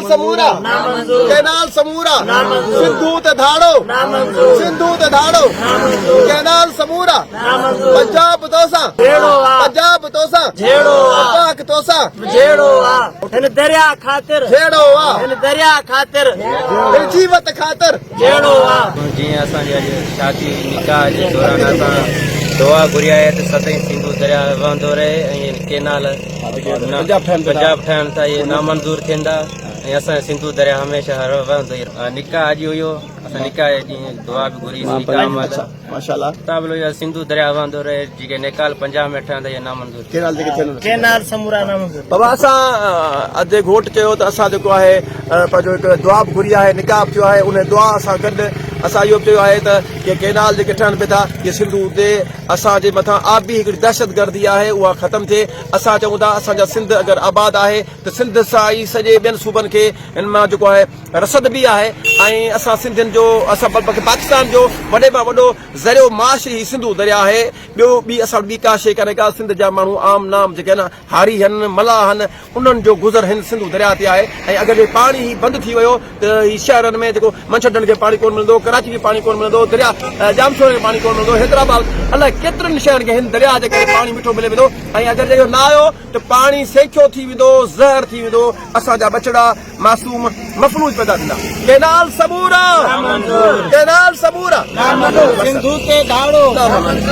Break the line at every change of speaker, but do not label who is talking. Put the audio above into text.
Canal سمورا canal سمورا سنڌو تي ڌاڙو سنڌو تي ڌاڙو ڪينال سمورا پنجاب توسان پنجاب توسان پاڪ توسان
جهيڙو آ هن دريا خاطر
جهيڙو آ
هن دريا خاطر
هن جيوت خاطر
جهيڙو آ.
جيئن اسان جي اڄ شادي نڪاح جي دوران اسان دعا گهري آهي ته سدائين سنڌو درياء وهندو رهي ۽ ڪينال پنجاب ٺاهن ٿا اهي نامنظور ٿيندا ۽ اسان جو سنڌو درياء هميشه وهندو ئي رهندو. نڪاح اڄ هيو اسان نڪاح جي ڏينهن دعا به گهري سين نڪاح مهل.
ماشاءالله.
مقابلو اهو سنڌو درياء وهندو رهي جيڪي نيڪال پنجاب ۾ ٺهندا اهي نامنظور ٿيندا.
ڪينال جيڪي ٿين.
ڪينال سمورا نامنظور.
بابا اسان ادي گهوٽ چيو ته اسان جيڪو آهي پنهنجو هڪ دعا به گهري آهي نڪاح به ٿيو آهي ان دعا سان گڏ اسان اهو به چيو آهي ته ڪي ڪينال جيڪي ٺهن پئي ٿا اهي سنڌو تي اسان جي مٿان آبي هڪڙي دهشت گردي آهي اها ختم ٿئي اسان چئون ٿا اسان جا سنڌ اگر آباد آهي ته سنڌ سان ئي سڄي ٻين صوبن کي هن مان جيڪو آهي رسد به آهي ۽ اسان سنڌين جو اسان بلڪه پاڪستان جو وڏي مان وڏو ذريعو معاش هي سنڌو درياء آهي ٻيو ٻي اسان وٽ ٻي ڪا شيء ڪانهي ڪا سنڌ جا ماڻهو عام نام جيڪي آهن هاري هن ملاح هن انهن جو گذر هن سنڌو درياء تي آهي ۽ اگر جي پاڻي هي بند ٿي ويو ته هي شهرن ۾ جيڪو منڇر ڍنڍ کي پاڻي ڪونه ملندو ڪراچي کي پاڻي ڪونه ملندو درياء ڄامشوري کي پاڻي ڪونه ملندو حيدرآباد الائي ڪيترن شهرن کي هن درياء جي ڪري پاڻي مٺو ملي ويندو ۽ اگر جي اهو نه آيو ته پاڻي سيکيو ٿي ويندو زهر ٿي ويندو اسان جا ٻچڙا معصوم مفلوج پيدا ٿيندا. ڪينال سمورا ڪينال سمورا
سنڌو تي ڌاڙو.